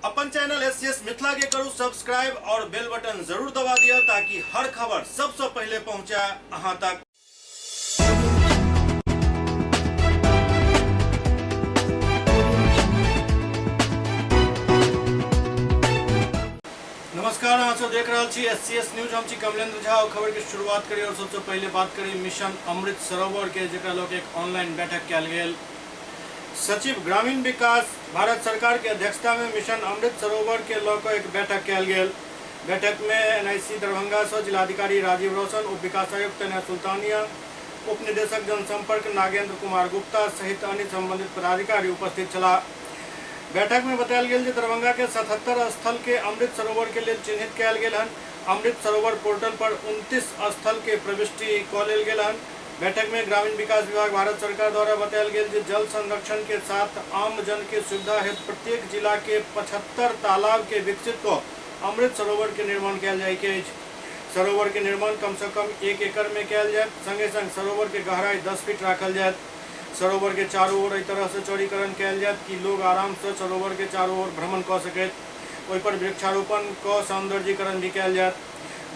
अपन channel SCS Mithila के करू सब्सक्राइब और बेल बटन जरूर दबा दिया ताकि हर खबर सबसे पहले पहुंचे अहां तक। नमस्कार, अहाँ सब देख रहल छी एससीएस न्यूज। हम छी कमलेंद्र झा और खबर के शुरुआत करी और सबसे पहले बात करी मिशन अमृत सरोवर के, जेकरा लऽ के एक ऑनलाइन बैठक कयल गेल। सचिव ग्रामीण विकास भारत सरकार के अध्यक्षता में मिशन अमृत सरोवर के लऽ कऽ एक बैठक कयल गेल। बैठक में एनआईसी दरभंगा से जिलाधिकारी राजीव रोशन, उप विकास आयुक्त तनय सुल्तानिया, उप निदेशक जनसंपर्क नागेंद्र कुमार गुप्ता सहित अन्य संबंधित पदाधिकारी उपस्थित छलाह। बैठक में बतायल गेल जे दरभंगा के 77 स्थल के अमृत सरोवर के लेल चिन्हित कयल गेल हन। अमृत सरोवर पोर्टल पर 29 स्थल के प्रविष्टि कऽ लेल गेल हन। बैठक में ग्रामीण विकास विभाग भारत सरकार द्वारा बतायल गेल जे जल संरक्षण के साथ आम जन के सुविधा हेतु प्रत्येक जिला के 75 तालाब के विकसित कऽ अमृत सरोवर के निर्माण कयल जाय के अछि। सरोवर के निर्माण कम से कम 1 एकड़ में कयल जायत। संगे संग सरोवर के गहराई 10 फीट राखल जायत। सरोवर के चारू ओर एहि तरह से चौड़ीकरण कयल जायत कि लोग आराम से सरोवर के चारू ओर भ्रमण कऽ सकैत। ओहि पर वृक्षारोपण कऽ सौंदर्यीकरण भी कयल जायत।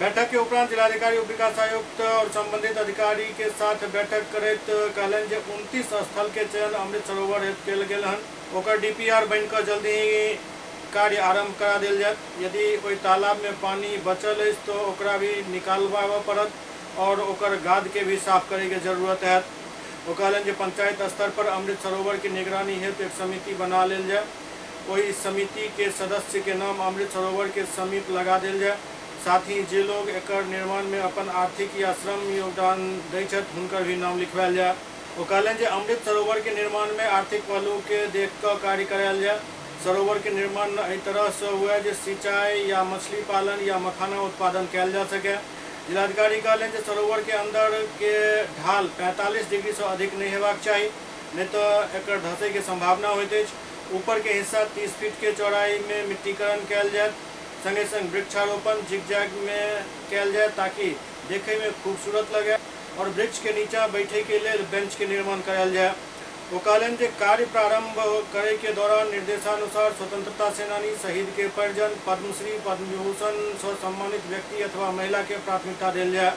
बैठक के उपरांत जिलाधिकारी, उप विकास आयुक्त और संबंधित अधिकारी के साथ बैठक करैत कहलनि जे 29 स्थल के चयन अमृत सरोवर हेतु कयल गेल हन। ओकर डीपीआर बनि कऽ जल्दी ही कार्य आरंभ करा देल जायत। यदि ओहि तालाब में पानी बचल अछि तो ओकरा भी निकालबाबऽ पड़त और ओकर गाद के भी साफ करे के जरूरत हैत। ओ कहलनि जे पंचायत स्तर पर अमृत सरोवर के निगरानी हेतु एक समिति बना लेल जाय। ओहि समिति के सदस्य के नाम अमृत सरोवर के समीप लगा देल जाय। साथ ही जे लोग एकर निर्माण में अपन आर्थिक या श्रम योगदान दै छथि हुनकर भी नाम लिखवायल जाय। ओ कहलनि जे अमृत सरोवर के निर्माण में आर्थिक पहलू के देख कऽ कार्य करायल जाय। सरोवर के निर्माण एहि तरह से हुए जे सिंचाई या मछली पालन या मखाना उत्पादन कयल जा सके। जिलाधिकारी कहलनि जे सरोवर के अंदर के ढाल 45 डिग्री से अधिक नहीं हेबाक चाही, नहीं तो एकर धसै के संभावना होइत अछि। ऊपर के हिस्सा 30 फीट के चौड़ाई में मिट्टीकरण कयल जायत। संगे संग वृक्षारोपण जिगजैग में कयल जाय ताकि देखे में खूबसूरत लगे और वृक्ष के नीचा बैठे के लेल बेंच के निर्माण करायल जाय। ओ कहलनि जे कार्य प्रारंभ करे के दौरान निर्देशानुसार स्वतंत्रता सेनानी, शहीद के परिजन, पद्मश्री, पद्मविभूषण से सम्मानित व्यक्ति अथवा महिला के प्राथमिकता देल जाय।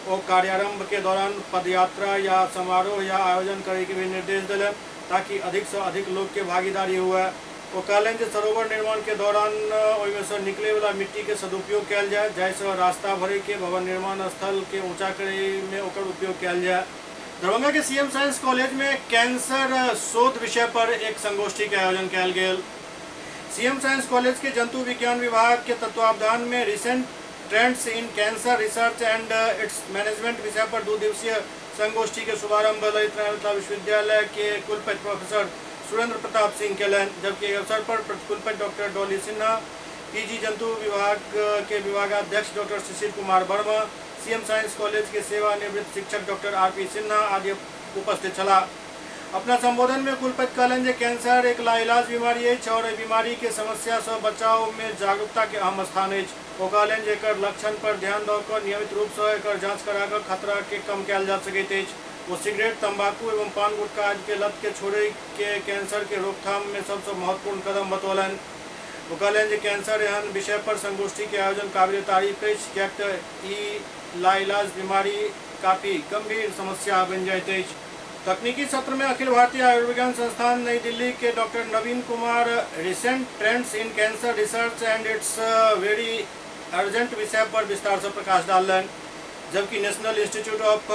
ओ कार्यारंभ के दौरान पदयात्रा या समारोह या आयोजन करे के भी निर्देश देलनि ताकि अधिक से अधिक लोग के भागीदारी हुए। ओ कहलनि जे सरोवर निर्माण के दौरान ओहिमे से निकले वाला मिट्टी के सदुपयोग कयल जाय, जाहिसँ रास्ता भरे के, भवन निर्माण स्थल के ऊंचा करे में ओकर उपयोग कयल जाय। दरभंगा के सीएम साइंस कॉलेज में कैंसर शोध विषय पर एक संगोष्ठी के आयोजन कयल गेल। सीएम साइंस कॉलेज के जंतु विज्ञान विभाग के तत्वावधान में recent trends in cancer research and its management विषय पर 2 दिवसीय संगोष्ठी के शुभारंभ ललित नारायण मिथिला विश्वविद्यालय के कुलपति प्रोफेसर सुरेंद्र प्रताप सिंह केलनि, जबकि एहि अवसर पर कुलपति डॉक्टर डॉली सिन्हा, पीजी जंतु विभाग के विभागाध्यक्ष doctor Shishir Kumar Verma, CM science college के सेवानिवृत्त शिक्षक डॉक्टर आरपी सिन्हा आदि उपस्थित छलाह। अपना संबोधन में कुलपति कहलनि जे कैंसर एक लाइलाज बीमारी अछि और एहि बीमारी के समस्या से बचाव में जागरूकता के अहम स्थान अछि। ओ कहलनि जे एकर लक्षण पर ध्यान दऽ कऽ नियमित रूप से एकर जांच करा कऽ खतरा के कम कयल जा सकैत अछि। ओ सिगरेट, तंबाकू एवं पान गुटखा आदि के लत के छोड़ै के कैंसर के रोकथाम में सबसँ महत्वपूर्ण कदम बतौलनि। ओ कहलनि जे कैंसर एहन विषय पर संगोष्ठी के आयोजन काबिले तारीफ अछि, किएक तऽ ई लाइलाज बीमारी काफी गंभीर समस्या बनि जाइत अछि। तकनीकी सत्र में अखिल भारतीय आयुर्विज्ञान संस्थान नई दिल्ली के doctor Naveen Kumar recent trends in cancer research and its very urgent विषय पर विस्तार से प्रकाश डाललनि, जबकि नेशनल इंस्टीट्यूट ऑफ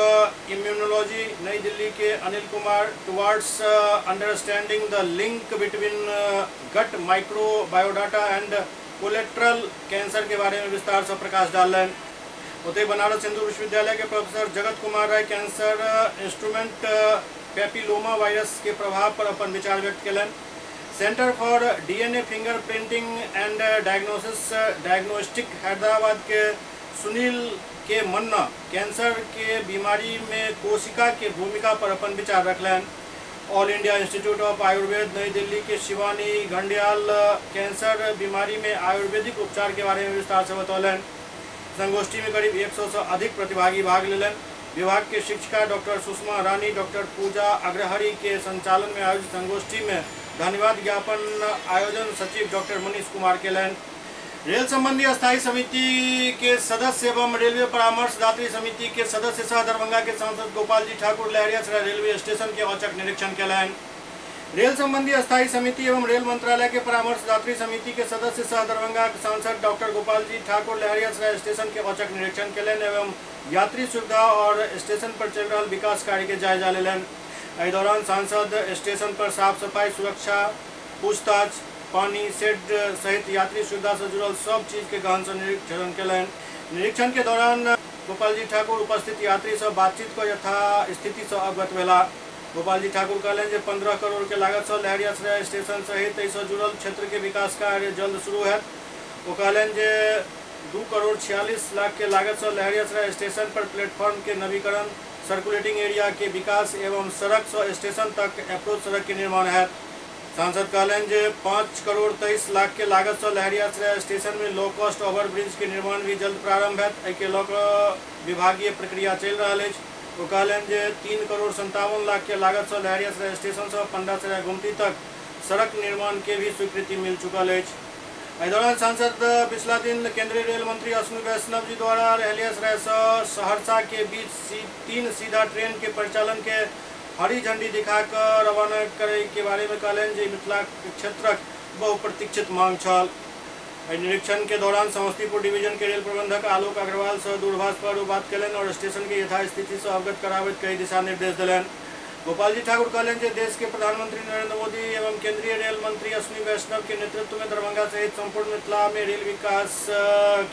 इम्यूनोलॉजी नई दिल्ली के Anil Kumar towards understanding the link between gut microbiota and colorectal cancer के बारे में विस्तार से प्रकाश डाललनि। ओतहि बनारस हिंदू विश्वविद्यालय के professor Jagat Kumar Rai cancer instrument papilloma virus के प्रभाव पर अपन विचार व्यक्त केलनि। Centre for DNA finger printing and diagnosis diagnostic Hyderabad के सुनील के मन्ना कैंसर के बीमारी में कोशिका के भूमिका पर अपन विचार रखलनि। All India Institute of Ayurveda New Delhi के शिवानी घंडियाल कैंसर बीमारी में आयुर्वेदिक उपचार के बारे में विस्तार से बतौलनि। संगोष्ठी में करीब 100 से अधिक प्रतिभागी भाग लेलनि। विभाग के शिक्षिका डॉक्टर सुषमा रानी, डॉक्टर पूजा अग्रहरी के संचालन में आयोजित संगोष्ठी में धन्यवाद ज्ञापन आयोजन सचिव डॉक्टर मनीष कुमार केलनि। रेल संबंधी अस्थायी समिति के सदस्य एवं रेलवे परामर्शदात्री समिति के सदस्य सह दरभंगा के सांसद गोपाल जी ठाकुर लहेरियासराय रेलवे स्टेशन के औचक निरीक्षण केलनि। रेल संबंधी अस्थायी समिति एवं रेल मंत्रालय के परामर्शदात्री समिति के सदस्य सह दरभंगा के सांसद डॉक्टर गोपाल जी ठाकुर लहेरियासराय स्टेशन के औचक निरीक्षण केलनि एवं यात्री सुविधा और स्टेशन पर चल रहा विकास कार्य के जायजा लेलनि। एहि दौरान सांसद स्टेशन पर साफ सफाई, सुरक्षा, पूछताछ, पानी, शेड सहित यात्री सुविधा से जुड़ल सब चीज के गहन से निरीक्षण केलनि। निरीक्षण के दौरान गोपाल जी ठाकुर उपस्थित यात्री से बातचीत क यथा स्थिति से अवगत भेला। गोपाल जी ठाकुर कहलनि जे 15 करोड़ के लागत से लहेरियासराय स्टेशन सहित एहिसँ जुड़ल क्षेत्र के विकास कार्य जल्द शुरू हैत। ओ कहलनि जे 2 करोड़ 46 लाख के लागत से लहेरियासराय स्टेशन पर प्लेटफॉर्म के नवीकरण, सर्कुलेटिंग एरिया के विकास एवं सड़क से स्टेशन तक अप्रोच सड़क के निर्माण हैत। सांसद कहलनि जे 5 करोड़ 23 लाख के लागत से लहेरियासराय स्टेशन में लो कॉस्ट ओवरब्रिज के निर्माण भी जल्द प्रारंभ हैत। एहिके लऽ कऽ विभागीय प्रक्रिया चलि रहल अछि। ओ कहलनि जे 3 करोड़ 57 लाख के लागत से लहेरियासराय स्टेशन से पंडासराय गुमती तक सड़क निर्माण के भी स्वीकृति मिल चुकल अछि। एहि दौरान सांसद पिछला दिन केंद्रीय रेल मंत्री अश्विनी वैष्णव जी द्वारा लहेरियासराय से सहरसा के बीच 3 सीधा ट्रेन के परिचालन के हरी झंडी दिखाकर रवाना करे के बारे में कहलनि जे मिथिला क्षेत्रक बहुप्रतीक्षित मांग छल। निरीक्षण के दौरान समस्तीपुर डिवीजन के रेल प्रबंधक आलोक अग्रवाल से दूरभाष पर ओ बात कयलनि और स्टेशन के यथास्थिति से अवगत कराबैत कई दिशा निर्देश देलनि। गोपाल जी ठाकुर कहलनि जे देश के प्रधानमंत्री नरेंद्र मोदी एवं केंद्रीय रेल मंत्री अश्विनी वैष्णव के नेतृत्व में दरभंगा सहित संपूर्ण मिथिला में रेल विकास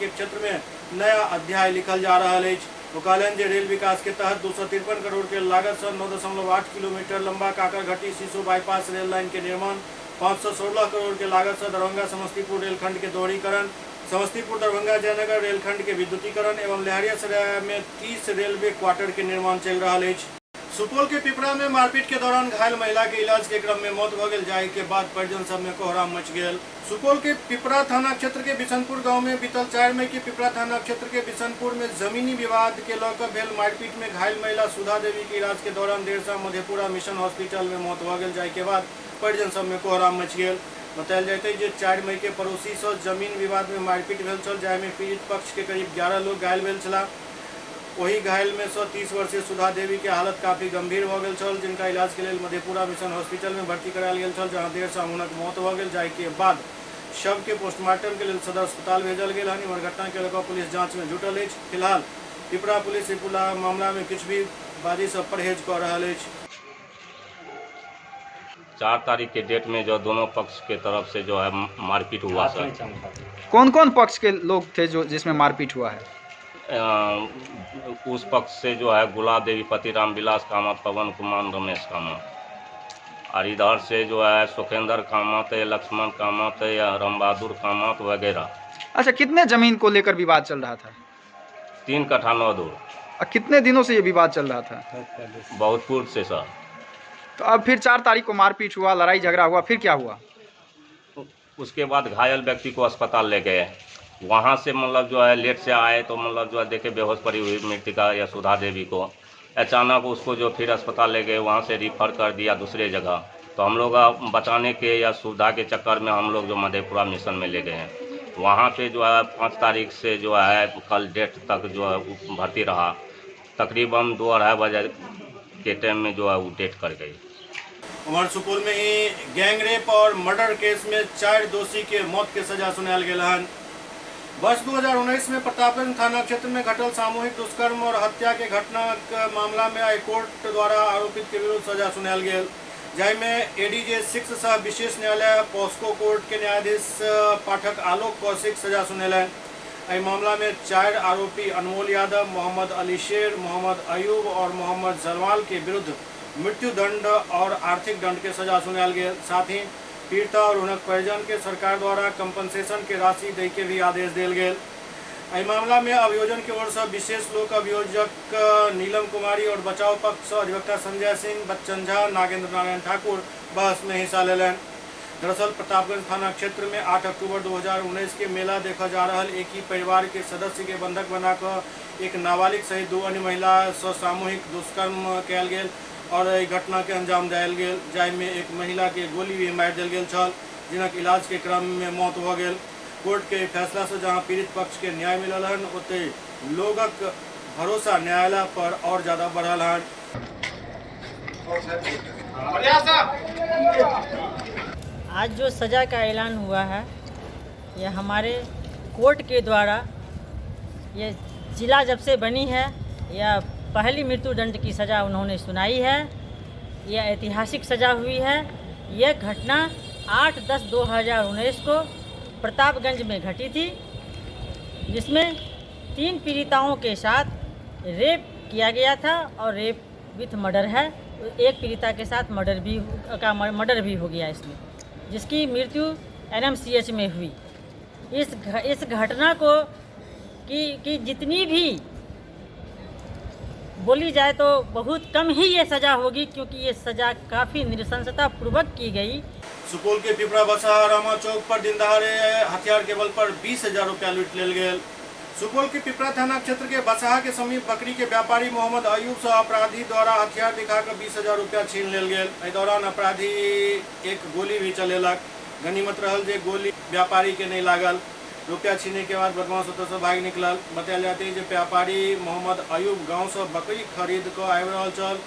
के क्षेत्र में नया अध्याय लिखल जा रहा अछि। ओ कहलनि जे रेल विकास के तहत 253 करोड़ के लागत से 9.8 किलोमीटर लंबा काकरघटी सीसो बाईपास रेल लाइन के निर्माण, 516 करोड़ के लागत से दरभंगा समस्तीपुर रेलखंड के दोहरीकरण, समस्तीपुर दरभंगा जयनगर रेलखंड के विद्युतीकरण एवं लहेरियासराय में 30 रेलवे क्वार्टर के निर्माण चलि रहल अछि। सुपौल के पिपरा में मारपीट के दौरान घायल महिला के इलाज के क्रम में मौत भ गेल, जाहि के बाद परिजन सब में कोहराम मच गेल। सुपौल के पिपरा थाना क्षेत्र के बिशनपुर गांव में बीतल 4 मई के पिपरा थाना क्षेत्र के बिशनपुर में जमीनी विवाद के लऽ कऽ भेल मारपीट में घायल महिला सुधा देवी के इलाज के दौरान देर शाम मधेपुरा मिशन हॉस्पिटल में मौत भ गेल, जाहि के बाद परिजन सब में कोहराम मच गेल। बतायल जाइत अछि जे 4 मई के पड़ोसी से जमीन विवाद में मारपीट भेल छल, जाहि में पीड़ित पक्ष के करीब 11 लोग घायल भेल छलाह। वही घायल में से 30 वर्षीय सुधा देवी के हालत काफ़ी गंभीर भ गेल छल, जिनका इलाज के लेल मधेपुरा मिशन हॉस्पिटल में भर्ती करायल गेल छल, जहां देर शाम हुनक मौत भ गेल, जाहि के बाद शव के पोस्टमार्टम के लेल सदर अस्पताल भेजल गेल हन। इमहर घटना के लऽ कऽ पुलिस जांच में जुटल अछि। फिलहाल पिपरा पुलिस पूरा मामला में किछु भी बाजी से परहेज कऽ रहल अछि। 4 तारीख के डेट में जो दोनों पक्ष के तरफ से जो है मारपीट हुआ सर। कौन कौन पक्ष के लोग थे जो जिसमें मारपीट हुआ है? उस पक्ष से जो है गुलाब देवी, पति राम विलास कामत, पवन कुमार, रमेश कामत, और इधर से जो है सुखेंद्र कामत, लक्ष्मण कामत या रामबहादुर कामत वगैरह। अच्छा, कितने जमीन को लेकर विवाद चल रहा था? 3 कट्ठा 9 धूर। और कितने दिनों से ये विवाद चल रहा था? बहुत पूर्व से सर। तो अब फिर 4 तारीख को मारपीट हुआ, लड़ाई झगड़ा हुआ, फिर क्या हुआ? उसके बाद घायल व्यक्ति को अस्पताल ले गए, वहाँ से मतलब जो है लेट से आए तो मतलब जो है देखे बेहोश पड़ी हुई मृतिका या सुधा देवी को, अचानक उसको जो फिर अस्पताल ले गए, वहाँ से रिफर कर दिया दूसरे जगह। तो हम लोग बचाने के या सुविधा के चक्कर में हम लोग जो मधेपुरा मिशन में ले गए हैं, वहाँ पे जो है 5 तारीख से जो है कल डेट तक जो है भर्ती रहा। तकरीबन 2-2.5 बजे के टाइम में जो है वो डेट कर गई। उमर सुपौल में ही गैंगरेप और मर्डर केस में 4 दोषी के मौत के सजा सुनायल गेल हन। वर्ष 2019 में प्रतापगंज थाना क्षेत्र में घटल सामूहिक दुष्कर्म और हत्या के घटना के मामला में हाईकोर्ट द्वारा आरोपित के विरुद्ध सजा सुनायल गेल, जाहिमे एडीजे 6 सह विशेष न्यायालय पॉस्को कोर्ट के न्यायाधीश पाठक आलोक कौशिक सजा सुनेलनि। एहि मामला में 4 आरोपी अनमोल यादव, मोहम्मद अली शेर, मोहम्मद अयूब और मोहम्मद जलवाल के विरुद्ध मृत्युदंड और आर्थिक दंड के सजा सुनायल गेल। साथ ही पीड़िता और हुनक परिजन के सरकार द्वारा कंपनसेशन के राशि दै के भी आदेश देल गेल। एहि मामला में अभियोजन के ओर से विशेष लोक अभियोजक नीलम कुमारी और बचाव पक्ष से अधिवक्ता संजय सिंह, बच्चन झा, नागेंद्र नारायण ठाकुर बहस में हिस्सा लेलनि। दरअसल प्रतापगंज थाना क्षेत्र में 8 अक्टूबर 2019 के मेला देखा जा रहा एक ही परिवार के सदस्य के बंधक बनाकर एक नाबालिग सहित 2 अन्य महिला से सामूहिक दुष्कर्म कयल गेल। और एहि घटना के अंजाम देल गेल, जाहिमे एक महिला के गोली भी मारि देल गेल छल, जिनक इलाज के क्रम में मौत भऽ गेल। कोर्ट के फैसला से जहां पीड़ित पक्ष के न्याय मिलल हन, ओते लोगक भरोसा न्यायालय पर और ज्यादा बढ़ल हन। आज जो सज़ा का ऐलान हुआ है, यह हमारे कोर्ट के द्वारा, ये जिला जब से बनी है यह पहली मृत्युदंड की सज़ा उन्होंने सुनाई है। यह ऐतिहासिक सज़ा हुई है। यह घटना 8/10/2019 को प्रतापगंज में घटी थी, जिसमें 3 पीड़िताओं के साथ रेप किया गया था और रेप विथ मर्डर है। एक पीड़िता के साथ मर्डर भी हो गया इसमें, जिसकी मृत्यु NMCH में हुई। इस घटना को कि जितनी भी बोली जाए तो बहुत कम ही ये सज़ा होगी, क्योंकि ये सज़ा काफ़ी नृशंसतापूर्वक की गई। सुपौल के पिपरा बसहा रामा चौक पर दिन दहाड़े हथियार के बल पर 20,000 रुपया लूट लेल गेल। सुपौल के पिपरा थाना क्षेत्र के बसहा के समीप बकरी के व्यापारी मोहम्मद अयूब से अपराधी द्वारा हथियार दिखाकर 20,000 रुपया छीन लेल गेल। एहि दौरान अपराधी एक गोली भी चलेलक। गनीमत रहल जे गोली व्यापारी के नहीं लागल। रुपया छीने के बाद बदमाश ओतऽ से भागि निकलल। बतायल जाइत अछि जे व्यापारी मोहम्मद अयूब गांव से बकरी खरीद कऽ आबि रहल छल।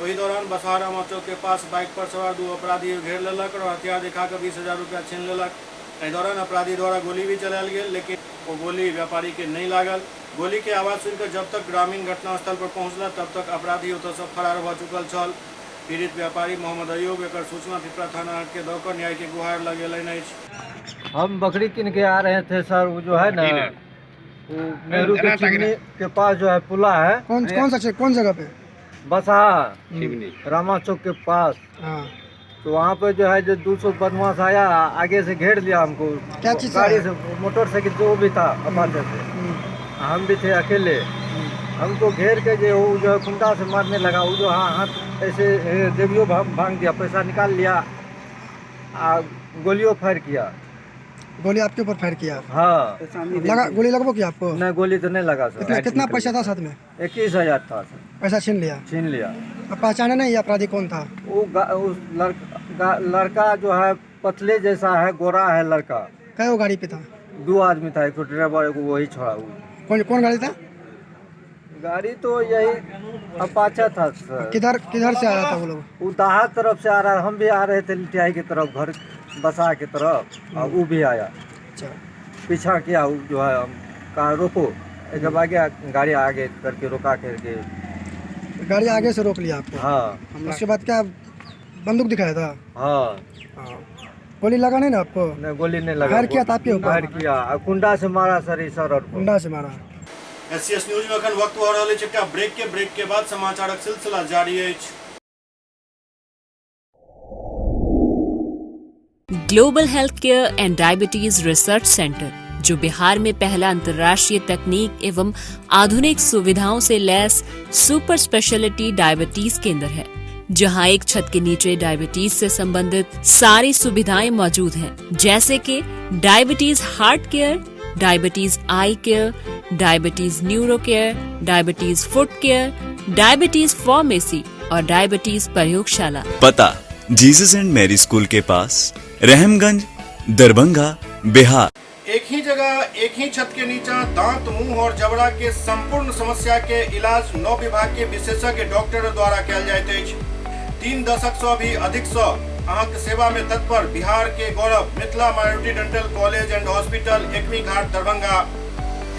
ओहि दौरान बसहा रामा चौक के पास बाइक पर सवार 2 अपराधी घेर लेलक और हथियार दिखा कऽ 20,000 रुपया छीन लेलक। एहि दौरान अपराधी द्वारा गोली भी चलायल गेल, लेकिन वो गोली व्यापारी के नहीं लागल। गोली के आवाज़ सुनकर जब तक ग्रामीण घटनास्थल पर पहुँचला तब तक अपराधी ओतऽ से फरार भऽ चुकल छल। पीड़ित व्यापारी मोहम्मद अयूब एकर सूचना पिपरा थाना के दऽ कऽ न्याय के गुहार लगेलनि अछि। हम बकरी किन के आ रहे थे सर, वो जो है ना, वो नेहरू के चिमनी के पास जो है पुला है, कौन कौन सा कौन जगह पे, बसहा रामा चौक के पास। हाँ। तो वहाँ पे जो है जो 200 बदमाश आया, आगे से घेर लिया हमको। क्या चीज? गाड़ी से, मोटरसाइकिल जो भी था अपाचे से, हम भी थे अकेले। हमको घेर के जो वो जो है कुंडा से मारने लगा। वो जो हाँ हाथ ऐसे देवियों भांग दिया, पैसा निकाल लिया, गोलियों फायर किया। गोली आपके ऊपर फायर किया? हाँ। लगा गोली लगबो किया आपको? नहीं, गोली तो नहीं लगा सर। कितना पैसा था साथ में? 21,000 था सर। पैसा छीन लिया? छीन लिया। अब पहचाने नहीं अपराधी कौन था? वो लड़का जो है पतले जैसा है, गोरा है लड़का। कै वो गाड़ी पे था? 2 आदमी था, एक ड्राइवर, एक वही छोड़ा। कौन कौन गाड़ी था? गाड़ी तो यही अपाचा था सर। किधर किधर से आ रहा था वो लोग? वो दाहा तरफ से आ रहा, हम भी आ रहे थे लिटियाही की तरफ, घर बसा की तरफ, और वो भी आया। अच्छा। पीछा किया वो जो है, हम कहा रोको, जब आ गया गाड़ी आगे करके रोका करके। गाड़ी आगे से रोक लिया आपको? हाँ। उसके बाद क्या बंदूक दिखाया था? हाँ। गोली लगा नहीं ना आपको? नहीं, गोली नहीं लगा। फायर किया था आपके ऊपर? फायर किया, कुंडा से मारा सर, सर और कुंडा से मारा। एससीएस न्यूज में अखन वक्त भऽ रहल अछि एकटा ब्रेक के। ब्रेक के बाद समाचारक सिलसिला जारी अछि। Global health care and diabetes research centre, जो बिहार में पहला अंतर्राष्ट्रीय तकनीक एवं आधुनिक सुविधाओं से लैस सुपर स्पेशलिटी डायबिटीज केंद्र है, जहां एक छत के नीचे डायबिटीज से संबंधित सारी सुविधाएं मौजूद हैं, जैसे कि diabetes heart care, diabetes eye care, diabetes neuro care, diabetes foot care, diabetes pharmacy और डायबिटीज प्रयोगशाला। पता जीसस एंड मैरी स्कूल के पास, रहमगंज, दरभंगा, बिहार। एक ही जगह एक ही छत के नीचा दांत, मुंह और जबड़ा के संपूर्ण समस्या के इलाज 9 विभाग के विशेषज्ञ डॉक्टर द्वारा कयल जाइत अछि। 3 दशक से भी अधिक से अहाँके सेवा में तत्पर बिहार के गौरव Mithila minority dental college and hospital, Ekmi Ghat, Darbhanga.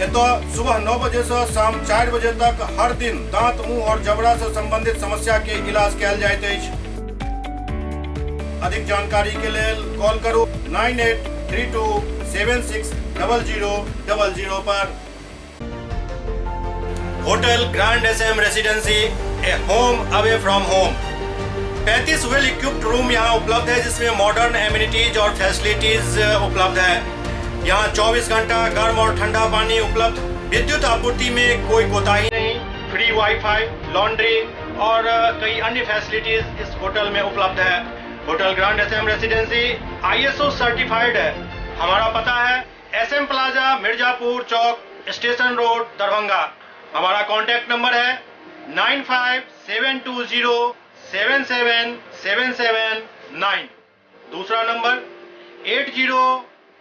एतऽ सुबह 9 बजे से शाम 4 बजे तक हर दिन दांत, मुंह और जबड़ा से संबंधित समस्या के इलाज कयल जाइत अछि। अधिक जानकारी के लेल कॉल करू 983276 0000 पर। Hotel grand SM residency, a home away from home. 35 well equipped room यहाँ उपलब्ध है, जिसमें मॉडर्न एमिनिटीज और फैसिलिटीज उपलब्ध है। यहाँ 24 घंटा गर्म और ठंडा पानी उपलब्ध, विद्युत आपूर्ति में कोई कोताही नहीं, फ्री वाईफाई, लॉन्ड्री और कई अन्य फैसिलिटीज इस होटल में उपलब्ध है। Hotel grand SM residency ISO certified है। हमारा पता है SM plaza, Mirzapur Chowk, station road, Darbhanga. हमारा कॉन्टैक्ट नंबर है 957207 7 7 7 9। दूसरा नंबर 80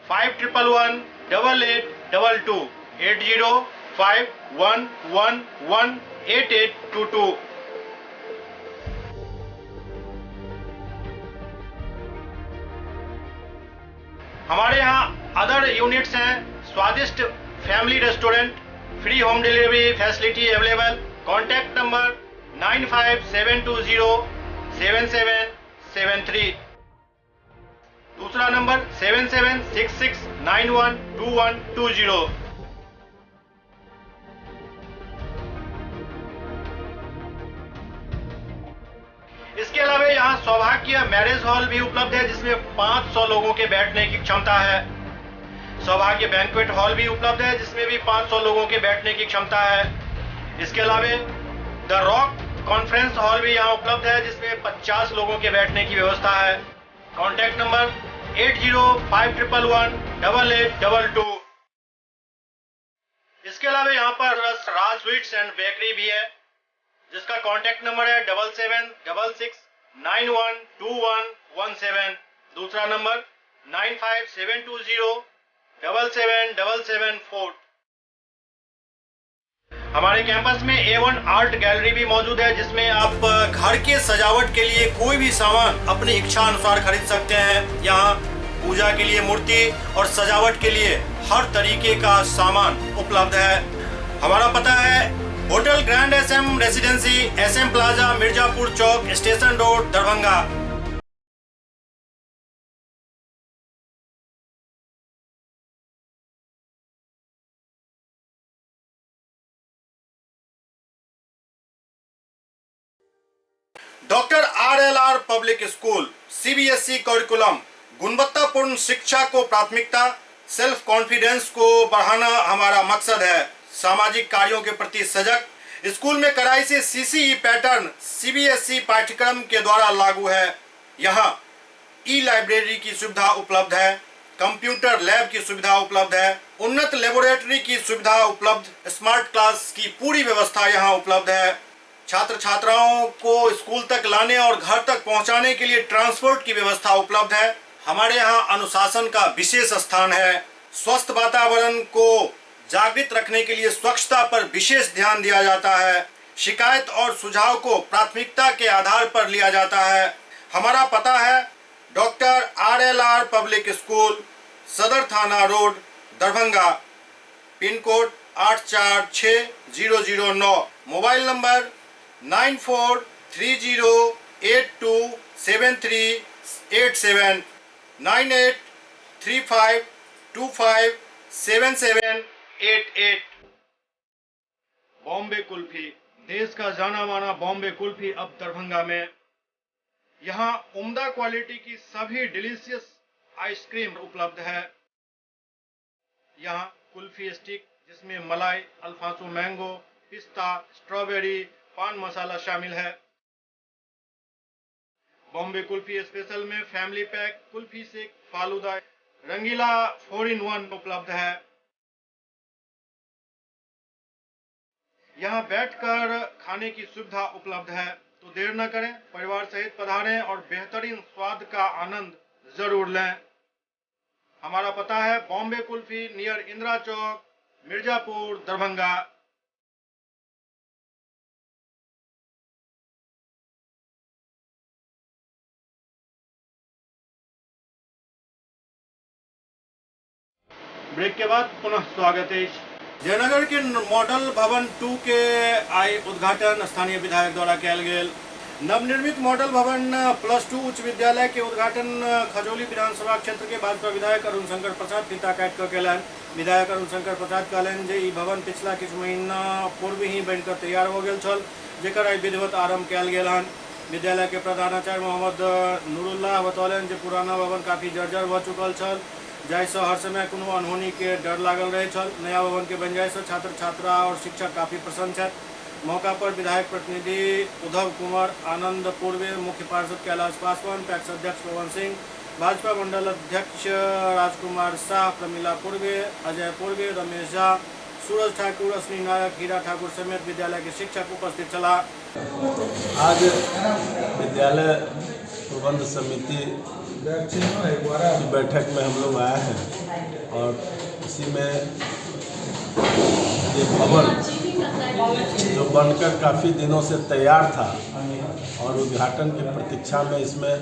5 1 1 1 8 8 2 2 80 5 1 1 1 8 8 2 2। हमारे यहाँ अदर यूनिट्स हैं स्वादिष्ट family restaurant, free home delivery facility available. Contact number 9 5 7 2 0 7 7 7 3। दूसरा नंबर 7 7 6 6 9 1 2 1 2 0। इसके अलावा यहाँ सौभाग्य मैरिज हॉल भी उपलब्ध है, जिसमें 500 लोगों के बैठने की क्षमता है। सौभाग्य बैंक्वेट हॉल भी उपलब्ध है, जिसमें भी 500 लोगों के बैठने की क्षमता है। इसके अलावा the rock conference hall भी यहाँ उपलब्ध है, जिसमें 50 लोगों के बैठने की व्यवस्था है। Contact number 80 5 1 1 1 8 8 2 2। इसके अलावा यहाँ पर राज स्वीट्स एंड बेकरी भी है, जिसका कॉन्टैक्ट नंबर है 77 66 9 1 2 1 1 7। दूसरा नंबर 9 5 7 2 0 7 7 7 7 4। हमारे कैंपस में A1 art gallery भी मौजूद है, जिसमें आप घर के सजावट के लिए कोई भी सामान अपनी इच्छा अनुसार खरीद सकते हैं। यहाँ पूजा के लिए मूर्ति और सजावट के लिए हर तरीके का सामान उपलब्ध है। हमारा पता है hotel grand SM residency, SM plaza, Mirzapur Chowk, station road, Darbhanga. Doctor RLR public school, CBSE curriculum, गुणवत्तापूर्ण शिक्षा को प्राथमिकता, सेल्फ कॉन्फिडेंस को बढ़ाना हमारा मकसद है। सामाजिक कार्यों के प्रति सजग, स्कूल में कड़ाई से सीसीई पैटर्न सीबीएसई पाठ्यक्रम के द्वारा लागू है। यहाँ ई लाइब्रेरी की सुविधा उपलब्ध है, कंप्यूटर लैब की सुविधा उपलब्ध है, उन्नत लेबोरेटरी की सुविधा उपलब्ध, स्मार्ट क्लास की पूरी व्यवस्था यहाँ उपलब्ध है। छात्र छात्राओं को स्कूल तक लाने और घर तक पहुंचाने के लिए ट्रांसपोर्ट की व्यवस्था उपलब्ध है। हमारे यहाँ अनुशासन का विशेष स्थान है। स्वस्थ वातावरण को जागृत रखने के लिए स्वच्छता पर विशेष ध्यान दिया जाता है। शिकायत और सुझाव को प्राथमिकता के आधार पर लिया जाता है। हमारा पता है doctor RLR public school, Sadar थाना road, Darbhanga, pin code 846009। Mobile number 9 4 3 0 8 2 7 3 8 7, 9 8 3 5 2 5 7 7 8 8। Bombay kulfi, देश का जाना माना बॉम्बे कुल्फी अब दरभंगा में। यहाँ उम्दा क्वालिटी की सभी डिलीशियस आइसक्रीम उपलब्ध है। यहाँ कुल्फी स्टिक, जिसमें मलाई, अल्फांसो मैंगो, पिस्ता, स्ट्रॉबेरी, पान मसाला शामिल है। बॉम्बे कुल्फी स्पेशल में family pack, kulfi shake, falooda, Rangeela 4 in 1 उपलब्ध है। यहाँ बैठकर खाने की सुविधा उपलब्ध है, तो देर न करें, परिवार सहित पधारें और बेहतरीन स्वाद का आनंद जरूर लें। हमारा पता है बॉम्बे कुल्फी, नियर इंदिरा चौक, मिर्जापुर, दरभंगा। ब्रेक के बाद पुनः स्वागत है। जयनगर के मॉडल भवन 2 के आई उद्घाटन स्थानीय विधायक द्वारा कयल गेल। नवनिर्मित मॉडल भवन +2 उच्च विद्यालय के उद्घाटन खजौली विधानसभा क्षेत्र के भाजपा विधायक अरुण शंकर प्रसाद फीता काटि कऽ कयलनि। विधायक अरुण शंकर प्रसाद कहलनि जे ई भवन पिछला किछु महीना पूर्व ही बनिकऽ तैयार हो गेल छल, जेकर आइ विधिवत आरंभ कयल गेल हन। विद्यालय के प्रधानाचार्य मोहम्मद नूरुल्लाह बतौलनि जे पुराना भवन काफी जर्जर भऽ चुकल छल, जाहिसँ हर समय कोनो अनहोनी के डर लागल रहै छल। नया भवन के बनि जाइसँ छात्र छात्रा और शिक्षक काफी प्रसन्न छथि। मौका पर विधायक प्रतिनिधि उद्धव कुमार, आनंद पूर्वे, मुख्य पार्षद कैलाश पासवान, पैक्स अध्यक्ष पवन सिंह, भाजपा मंडल अध्यक्ष राजकुमार शाह, प्रमिला पूर्वे, अजय पूर्वे, रमेश झा, सूरज ठाकुर, अश्विनी नायक, हीरा ठाकुर समेत विद्यालय के शिक्षक उपस्थित छलाह। आज विद्यालय प्रबंध समिति की बैठक में हम लोग आए हैं और इसी में ये भवन जो बनकर काफ़ी दिनों से तैयार था और उद्घाटन की प्रतीक्षा में इसमें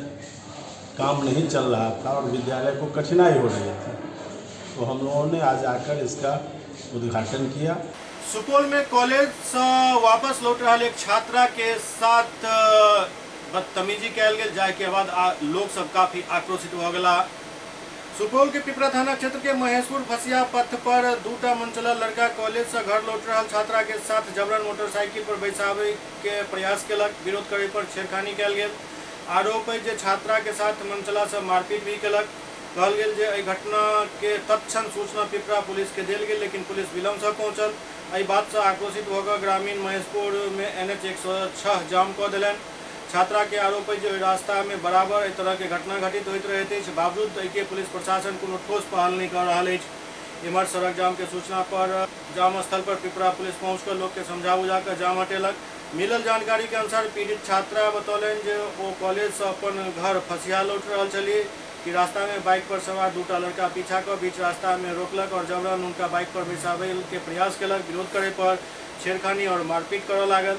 काम नहीं चल रहा था और विद्यालय को कठिनाई हो रही थी, तो हम लोगों ने आज आकर इसका उद्घाटन किया। सुपौल में कॉलेज से वापस लौट रहा एक छात्रा के साथ बदतमीजी कयल गेल, जाय के बाद लोग सब काफी आक्रोशित भ गेला। सुपौल के पिपरा थाना क्षेत्र के महेशपुर फसिया पथ पर दूटा मनचला लड़का कॉलेज से घर लौट रहा छात्रा के साथ जबरन मोटरसाइकिल पर बैसाबे के प्रयास केलक। विरोध करे पर छेड़खानी कयल गेल। आरोप है जे छात्रा के साथ मनचला से मारपीट भी केलक। कहल गेल जे एहि घटना के तत्क्षण सूचना पिपरा पुलिस के देल गेल, लेकिन पुलिस विलम्ब से पहुंचल। एहि बात से आक्रोशित होकर ग्रामीण महेशपुर में NH 106 जाम कऽ देलनि। छात्रा के आरोप है जे ओहि रास्ता में बराबर एहि तरह के घटना घटित होइत रहैत अछि, बावजूद एहिके पुलिस प्रशासन कोनो ठोस पहल नहि कऽ रहल अछि। एम्हर सड़क जाम के सूचना पर जाम स्थल पर पिपरा पुलिस पहुँच कऽ लोक के समझा बुझा कऽ जाम हटेलक। मिलल जानकारी के अनुसार पीड़ित छात्रा बतौलनि जे ओ कॉलेज से अपन घर फसिया लौट रहल छली कि रास्ता में बाइक पर सवार दूटा लड़का पीछा कऽ बीच रास्ता में रोकलक और जबरन उनका बाइक पर बैसाबै के प्रयास केलक। विरोध करे पर छेड़खानी और मारपीट करऽ लागल।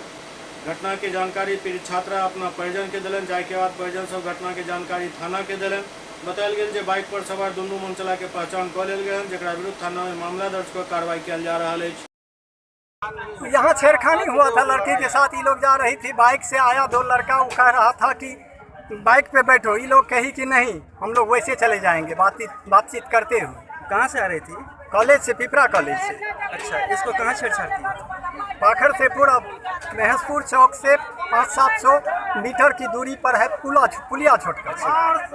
घटना के जानकारी पीड़ित छात्रा अपना परिजन के देलनि, जाय के बाद परिजन सब घटना के जानकारी थाना के देलनि। बतायल गेल जे बाइक पर सवार दुनू मनचला के पहचान कऽ लेल गेल, जकरा विरुद्ध थाना में मामला दर्ज कऽ कार्रवाई कयल जा रहल अछि। यहाँ छेड़खानी हुआ था लड़की के साथ। ये लोग जा रही थी, बाइक से आया दो लड़का, वो कह रहा था कि बाइक पे बैठो, ये लोग कही कि नहीं हम लोग वैसे चले जाएंगे, बातचीत करते हुए। कहाँ से आ रही थी? कॉलेज से, पिपरा कॉलेज से। अच्छा, इसको कहाँ छेड़छाड़ की? पाखर से पूरा महेशपुर चौक से 500-700 मीटर की दूरी पर है पुलिया छोटका,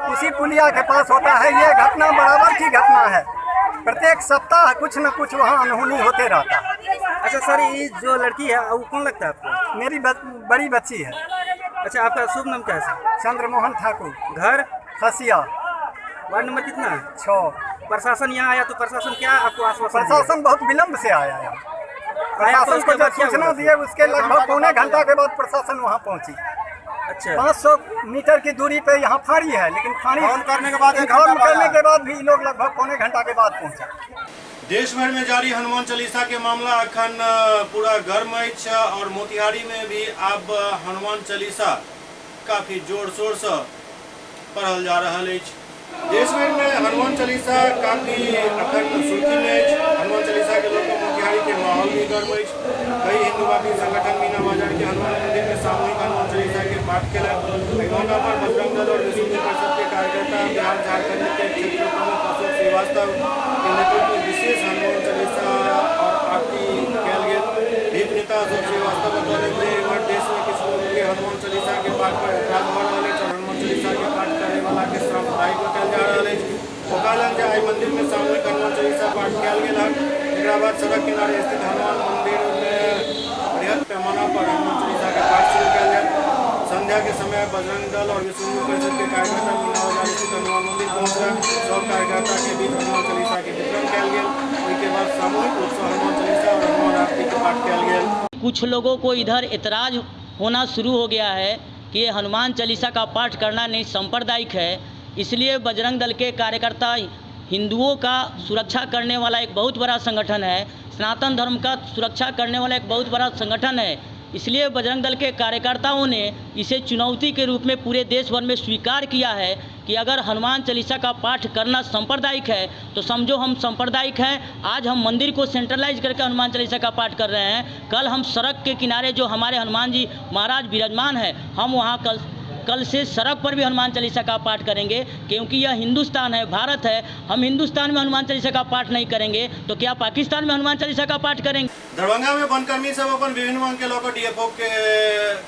उसी पुलिया के पास होता है ये घटना। बराबर की घटना है, प्रत्येक सप्ताह कुछ न कुछ वहाँ अनहोनी होते रहता है। अच्छा सर, ये जो लड़की है वो कौन लगता है आपको? मेरी बड़ी बच्ची है। अच्छा, आपका शुभ नाम क्या है सर? चंद्रमोहन ठाकुर। घर? फसिया। वार्ड नंबर कितना है? 6। प्रशासन यहाँ आया तो प्रशासन क्या आपको आश्वासन? प्रशासन बहुत विलम्ब से आया है। प्रशासन को जब सूचना दिए उसके लगभग 0.75 घंटा के बाद प्रशासन वहाँ पहुँची। अच्छा, 500 मीटर की दूरी पे यहाँ फाड़ी है, लेकिन फाड़ी करने के बाद करने के बाद भी लोग लगभग 0.75 घंटा के बाद पहुँचा। देश भर में जारी हनुमान चालीसा के मामला अखन पूरा गर्म अछि और मोतिहारी में भी अब हनुमान चालीसा काफी जोर शोर से पढ़ल जा रहा अछि। देश भर में हनुमान चालीसा काफी अखन सुर्खी में अछि। हनुमान चालीसा के लोग मोतिहारी के माहौल भी गर्म अछि। कई हिंदूवादी संगठन मीना बाजार के हनुमान मंदिर में सामूहिक हनुमान चालीसा के पाठ केलक। एहि मौका पर बजरंग दल और विश्व हिंदू परिषद के कार्यकर्ता बिहार झारखंड के क्षेत्र प्रमुख अशोक श्रीवास्तव के नेतृत्व में विशेष हनुमान चालीसा और आरती कयल गेल। भीम नेता अशोक श्रीवास्तव बतौलनि जे एम्हर देश में किछु लोग के हनुमान चालीसा के पाठ पर एतराज भऽ रहल अछि और हनुमान चालीसा के पाठ करे वाला के सामुदायिक बतायल जा रहल अछि। ओ कहलनि जे आइ मंदिर में सामूहिक हनुमान चालीसा पाठ कयल गेल हन। एकरा बाद सड़क किनारे स्थित हनुमान मंदिर में बृहद पैमाना पर हनुमान चालीसा के पाठ शुरू कयल जायत। संध्या के समय बजरंग दल और विश्व हिंदू परिषद के कार्यकर्ता मीना बाजार स्थित हनुमान मंदिर पहुँचल। सब कार्यकर्ता के बीच हनुमान चालीसा के वितरण कयल गेल। ओहिके बाद सामूहिक रूप से हनुमान चालीसा और हनुमान आरती के पाठ कयल गेल। कुछ लोगों को इधर एतराज होना शुरू हो गया है कि हनुमान चालीसा का पाठ करना नहीं सांप्रदायिक है, इसलिए बजरंग दल के कार्यकर्ता हिंदुओं का सुरक्षा करने वाला एक बहुत बड़ा संगठन है, सनातन धर्म का सुरक्षा करने वाला एक बहुत बड़ा संगठन है, इसलिए बजरंग दल के कार्यकर्ताओं ने इसे चुनौती के रूप में पूरे देश भर में स्वीकार किया है कि अगर हनुमान चालीसा का पाठ करना सांप्रदायिक है तो समझो हम सांप्रदायिक हैं। आज हम मंदिर को सेंट्रलाइज करके हनुमान चालीसा का पाठ कर रहे हैं, कल हम सड़क के किनारे जो हमारे हनुमान जी महाराज विराजमान हैं, हम वहाँ कल से सड़क पर भी हनुमान चालीसा का पाठ करेंगे, क्योंकि यह हिंदुस्तान है, भारत है। हम हिंदुस्तान में हनुमान चालीसा का पाठ नहीं करेंगे तो क्या पाकिस्तान में हनुमान चालीसा का पाठ करेंगे? दरभंगा में वनकर्मी सब अपन विभिन्न मांग के लऽ डीएफओ के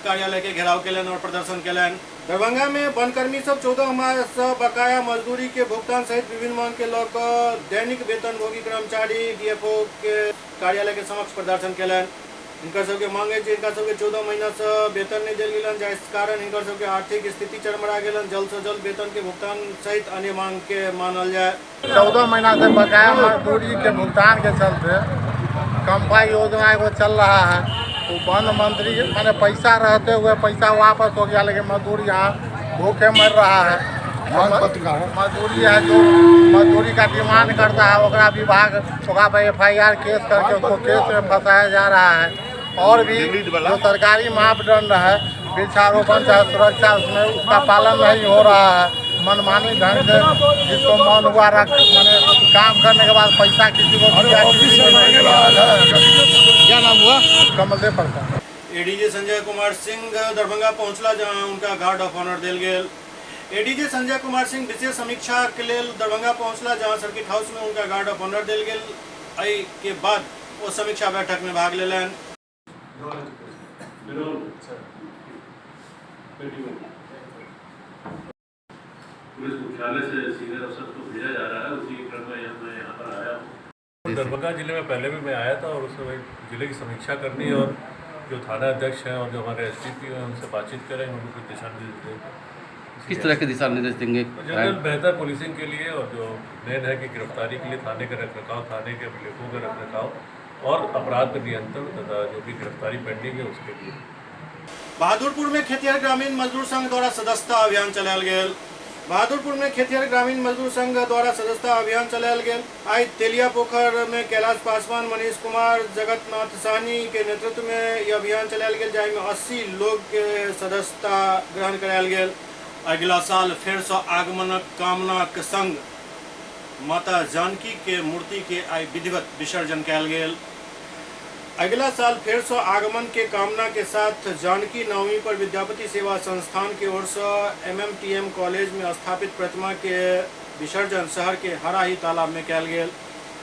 कार्यालय के घेराव केलनि और प्रदर्शन केलनि। दरभंगा में वनकर्मी सब 14 माह से बकाया मजदूरी के भुगतान सहित विभिन्न मांग के लऽ कऽ दैनिक वेतनभोगी कर्मचारी डीएफओ के कार्यालय के समक्ष प्रदर्शन केलनि। हिनकर सबके मांग है जे हिनका सबके 14 महीना से वेतन नहीं देल गेलनि, जाहि कारण हिनकर सबके आर्थिक स्थिति चरमरा गेलनि। जल्द से जल्द वेतन के भुगतान सहित अन्य मांग के मानल जाए। 14 महीना से बकाया मजदूरी के भुगतान के चलते कंपा योजना एगो चल रहा है, वो वन मंत्री माने पैसा रहते हुए पैसा वापस हो गया, लेकिन मजदूर यहाँ भूखे मर रहा है। मजदूरी है जो मजदूरी का डिमांड करता है ओकरा विभाग ओकरा पर FIR case करके उसको केस में फंसाया जा रहा है। और भी जो सरकारी मापदंड है वृक्षारोपण चाहे सुरक्षा, उसमें उसका पालन नहीं हो रहा है। मनमानी ढंग से जिसको मन हुआ रख माने काम करने के बाद पैसा किसी को दिया, किसी को नहीं दिया। क्या नाम हुआ? कमलदेव प्रसाद। एडीजे संजय कुमार सिंह दरभंगा पहुंचला, जहां उनका गार्ड ऑफ ऑनर देल गेल। एडीजे संजय कुमार सिंह विशेष समीक्षा के लेल दरभंगा पहुंचला, जहां सर्किट हाउस में उनका गार्ड ऑफ ऑनर देल गेल। एहि के बाद वो समीक्षा बैठक में भाग लेलनि। पुलिस मुख्यालय से सीनियर अफसर को भेजा जा रहा है, उसी क्रम में मैं यहाँ पर आया हूँ। दरभंगा जिले में पहले भी मैं आया था और उसमें जिले की समीक्षा करनी और जो थाना अध्यक्ष हैं और जो हमारे SDPO हैं उनसे बातचीत करेंगे, उनको कुछ दिशा निर्देश देंगे। किस तरह के दिशा निर्देश देंगे? जनरल बेहतर पुलिसिंग के लिए और जो मेन है कि गिरफ्तारी के लिए थाने का रख रखाव, थाने के अभिलेखों का रख रखाव और अपराध पर नियंत्रण तथा जो भी गिरफ्तारी पेंडिंग है उसके लिए। बहादुरपुर में खेतिहर ग्रामीण मजदूर संघ द्वारा सदस्यता अभियान चलायल गेल। बहादुरपुर में खेतिहर ग्रामीण मजदूर संघ द्वारा सदस्यता अभियान चलायल गेल। आई तेलिया पोखर में कैलाश पासवान, मनीष कुमार, जगतनाथ सहनी के नेतृत्व में यह अभियान चलायल गेल, जाहिमे 80 लोग के सदस्यता ग्रहण करायल गेल। अगिला साल फेर से आगमनक कामना के संग माता जानकी के मूर्ति के आई विधिवत विसर्जन कयल गेल। अगला साल फेर से आगमन के कामना के साथ जानकी नवमी पर विद्यापति सेवा संस्थान के ओर से MMTM college में स्थापित प्रतिमा के विसर्जन शहर के हराही तालाब में कयल गेल।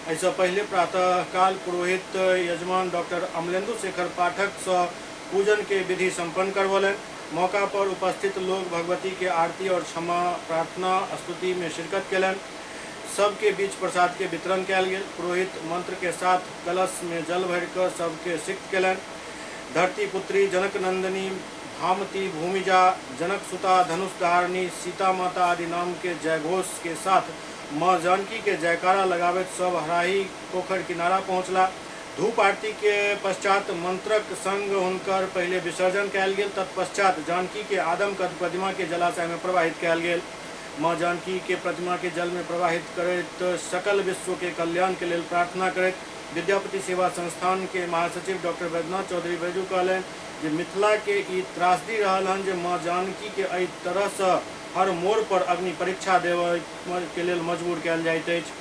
एहिसँ पहिले प्रातःकाल पुरोहित यजमान डॉक्टर अमलेंदु शेखर पाठक से पूजन के विधि संपन्न करवलनि। मौका पर उपस्थित लोग भगवती के आरती और क्षमा प्रार्थना स्तुति में शिरकत कयलनि। सबके बीच प्रसाद के वितरण कयल गेल। पुरोहित मंत्र के साथ कलश में जल भरि कऽ सबके सिक्त कयलनि। धरती पुत्री जनक नंदिनी भामती भूमिजा जनक सुता धनुष धारिणी सीता माता आदि नाम के जयघोष के साथ माँ जानकी के जयकारा लगाबैत सब हराही पोखर किनारा पहुँचला। धूप आरती के पश्चात मंत्रक संग हुनकर पहिले विसर्जन कयल गेल। तत्पश्चात जानकी के आदमकद प्रतिमा के जलाशय में प्रवाहित कयल गेल। माँ जानकी के प्रतिमा के जल में प्रवाहित करैत सकल विश्व के कल्याण के लेल प्रार्थना करैत विद्यापति सेवा संस्थान के महासचिव डॉक्टर वैद्यनाथ चौधरी बैजू कहलनि जे मिथिला के ई त्रासदी रहल हन जे माँ जानकी के एहि तरह से हर मोड़ पर अग्नि परीक्षा देबय के लेल मजबूर कयल जाइत अछि।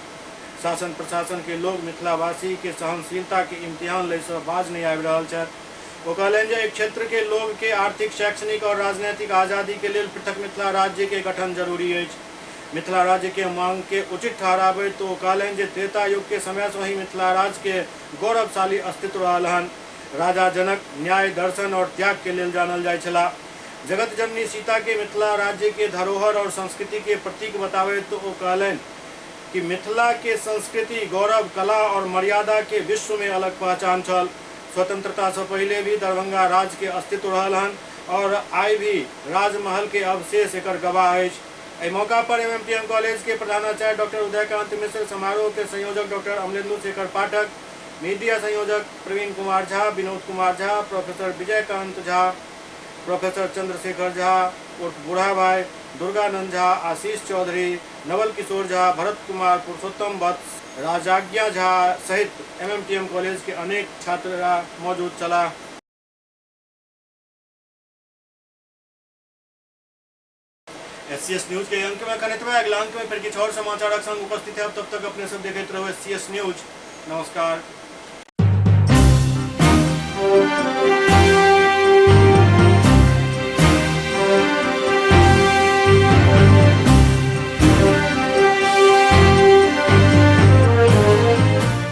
शासन प्रशासन के लोग मिथिलावासी के सहनशीलता के इम्तिहान लै से बाज नहीं आबि रहल छथि। ओ कहलनि जे एक क्षेत्र के लोग के आर्थिक, शैक्षणिक और राजनीतिक आज़ादी के लेल पृथक मिथिला राज्य के गठन जरूरी अछि। मिथिला राज्य के मांग के उचित ठहराबैत तो ओ कहलनि जे त्रेता युग के समय से ही मिथिला राज्य के गौरवशाली अस्तित्व रहल हन। राजा जनक न्याय, दर्शन और त्याग के लेल जानल जाइत छलाह। जगत जननी सीता के मिथिला राज्य के धरोहर और संस्कृति के प्रतीक बताबैत तो ओ कहलनि कि मिथिला के संस्कृति, गौरव, कला और मर्यादा के विश्व में अलग पहचान छल। स्वतंत्रता से पहले भी दरभंगा राज के अस्तित्व रहल हन और आई भी राजमहल के अवशेष एकर गवाह अछि। एहि मौका पर MMTM college के प्रधानाचार्य डॉक्टर उदयकांत मिश्र, समारोह के संयोजक डॉक्टर अमलेंदु शेखर पाठक, मीडिया संयोजक प्रवीण कुमार झा, विनोद कुमार झा, प्रोफेसर विजयकांत झा, प्रोफेसर चंद्रशेखर झा उर्फ बूढ़ा भाई, दुर्गानंद झा, आशीष चौधरी, नवल किशोर झा, भरत कुमार, पुरुषोत्तम वत्स, राजाज्ञा झा सहित MMTM college के अनेक छात्र मौजूद छलाह। SCS news के अंक में एखन एतबे। अगिला अंक में फिर किछु और समाचारक संग उपस्थित है। तब तक अपने सब देखैत रहू SCS news. नमस्कार।